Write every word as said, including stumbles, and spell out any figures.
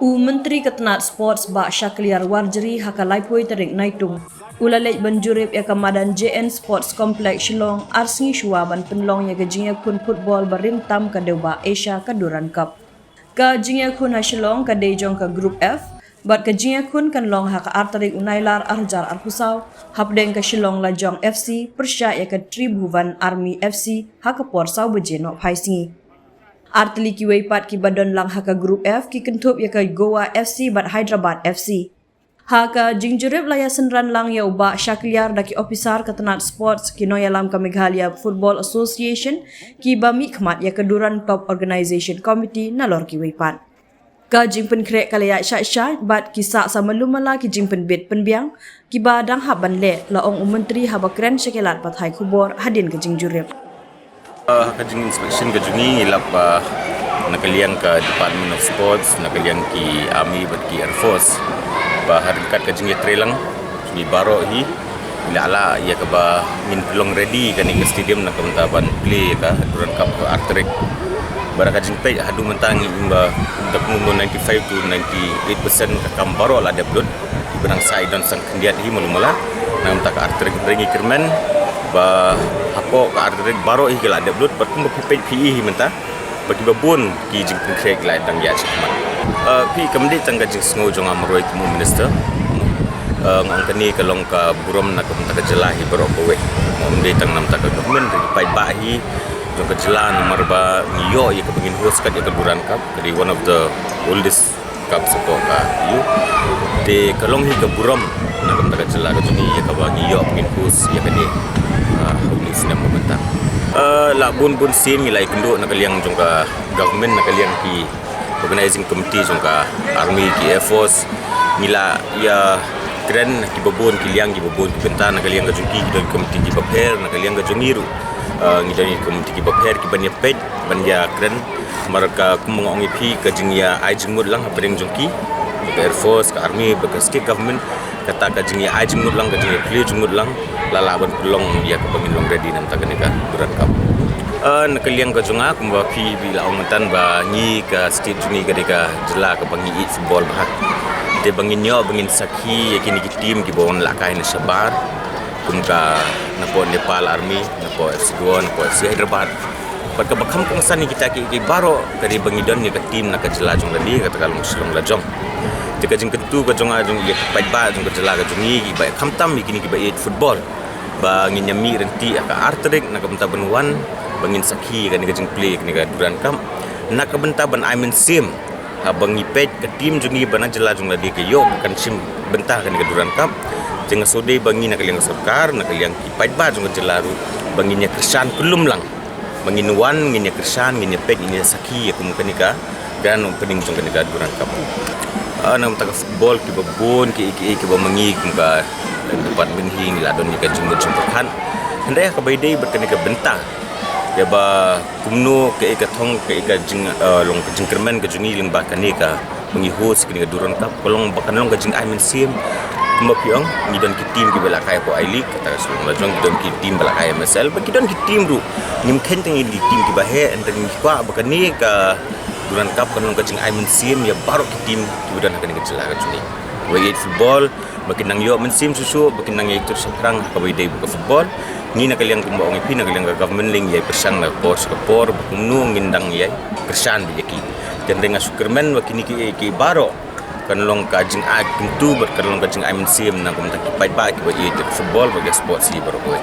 U Myntri ka tnat Sports Bah Shakliar Warjri ha ka laiphew tarik Naitung u la leit ban jurip ïa ka madan J N Sports Complex Shillong ar sngi shuwa ban pynlong ïa ka jingïakhun football ba rim tam ka dewbah Asia ka Durand Cup. Ka jingïakhun ha Shillong ka dei jong ka Group F bad ka jingïakhun kan long ha ka ar tarik u Nailar ar hajar arphew saw hapdeng ka Shillong Lajong F C pyrshah ïa ka Tribhuvan Army F C ha ka por saw baje nohphai sngi. Ar tylli kiwei pat kiba don lang ha ka Group F ki kynthup ïa ka Goa F C bad Hyderabad F C. Ha ka jingjurip la ïasynran lang ïa u Bah Shakliar da ki ophisar ka tnat Sports, ki nongïalam ka Meghalaya Football Association, kiba mihkhmat ïa ka Durand Cup Organisation Committee nalor kiwei pat. Ka jingpynkhreh ka la ïaid shah shah bad ki sah sa malu mala ki jingpynbit pynbiang kiba dang hap ban leh, la ong u Myntri haba kren sha ki lad pathai khubor hadien ka jingjurip. Uh, ka jing inspection ka jong ngi ngi lap, uh, na ka liang ka Department of Sports, na ka liang ki Army bad ki Air Force, ba ha ryngkat ka jingïatreilang jong ngi baroh hi, ngi la lah ïa kaba ngin pynlong ready kane ka stadium na ka bynta ban play ka Durand Cup ha ka ar tarik. Bad ka jingpeit haduh mynta ngi ïohi ba da kumno ninety-five to ninety-eight percent ka kam baroh la dep lut. Ba dang sa i don sang khyndiat hi malu mala. Na ka bynta ka ar tarik ngi kyrmen ba hapoh ka ar tarik baroh hi ka la dep lut, bad kumba phi peit phi i hi mynta ba kiba bun ki jingpynkhreh ki la dang ïaid shakhmat. Uh, phi, kam dei tang ka jingsngew jong nga marwei kum u minister. Uh, nga ong kane ka long ka burom na ka bynta ka jylla hi baroh kawei. Ngam dei tang na ka bynta ka government, ki paidbah hi jong ka jylla, namar ba ngi ïoh ïa kaba ngin host kat ïa ka Durand Cup, ka dei one of the oldest cup hapoh ka ïew. Te ka long hi ka burom na ka bynta ka jylla ka jong ngi ïa kaba ngi ïoh ngin host ïa kane, ah, ha une u snem ba mynta. Ah, la bun bun sien ngi la ïakynduh na ka liang jong ka government, na ka liang ki organising committee jong ka Army, ki Air Force. Ngi la ïakren kiba bun ki liang, kiba bun ki bynta. Na ka liang ka jong ki, ki don ki committee kiba pher, na ka liang ka jong ngi ruh, ah, ngi don ki committee kiba pher, kiban ïapeit, ban ïakren. Namar ka, kumba nga ong ïa phi, ka jingïa ai jingmut lang hapdeng jong ki, ka Air Force, ka Army bad ka state government, kata ka jingïa ai jingmut lang, ka jingïa plie jingmut lang, la lah ban pynlong ïa kaba ngin long ready na ka bynta kane ka Durand Cup. Ah, na ka liang ka jong nga, kumba phi, phi la ong mynta ba ngi, ka state jong ngi ka dei ka jylla kaba ngi ïeit football bha. Te ba ngin ïoh ba ngin sakhi ïa kine ki team kiba wan lehkai na shabar, kum ka napoh Nepal Army, napoh F C Goa, napoh F C Hyderabad. Bad kaba kham kongsan ïa kita kiei kiei baroh ka dei ba ngi don ïa ka team na ka jylla jong lade, kata ka long Shillong Lajong. Te ka jingkyntu ka jong nga, jong ïa ki paidbah jong ka jylla ka jong ngi, kiba ïa khamtam ïa kine kiba ïeit football, ba ngin ïa mih ryntih ha ka ar tarik na ka bynta ban wan ba ngin sakhi ïa kane ka jingplie ïa kane ka Durand Cup, na ka bynta ban ai mynsiem. Haba ngi peit ka team jong ngi ba na jylla jong lade ka ïoh ba kan shim bynta ha kane ka Durand Cup, te nga shu dei ba ngi na ka liang ka sorkar, na ka liang ki paidbah jong ka jylla ruh, ba ngin ïa kyrshan kyllum lang, ba ngin wan, ngin ïa kyrshan, ngin ïa peit, ngin ïa sakhi ïa kum kane ka grand opening jong kane ka Durand Cup. Ah, na ka bynta ka football, kiba bun kiei kiei kiba ma ngi kum ka department hi ngi la don ïa ka jingmut jingpyrkhat. Hynrei ha kaba ïadei bad kane ka bynta, ïa ba kumno kaei ka thong, kaei ka jing, eh, long ka jingkyrmen ka jong ngi lyngba kane kaba ngi host kane ka Durand Cup, ka long ba kan long ka jingai mynsiem. Kumba phi ong, ngi don ki team kiba lehkai hapoh I-League, kata ka Shillong Lajong, ngi don ki team ba lehkai M S L, bad ki don ki team ruh. Ngim kheiñ tang ïa ki team kiba heh, hynrei ngi kwah ba kane ka Durand Cup kan long ka jingai mynsiem ïa baroh ki team kiba don ha kane ka jylla ka jong ngi. Ba ïeit football, ba kin nang ïoh mynsiem shuh shuh, ba kin nang ïai tur shaphrang ha kaba ïadei bad ka football. Ngi na ka liang kumba ong ïa phi, na ka liang ka government lei ngi ïai pyrshang na ka por sha ka por ba kumno ngin dang ïai kyrshan beit ïa ki. Te hynrei nga shu kyrmen ba kine kiei kiei baroh kan long ka jingai kyntu bad kan long ka jingai mynsiem na ka bynta ki paidbah kiba ïeit ïa ka football bad ka sports hi baroh kawei.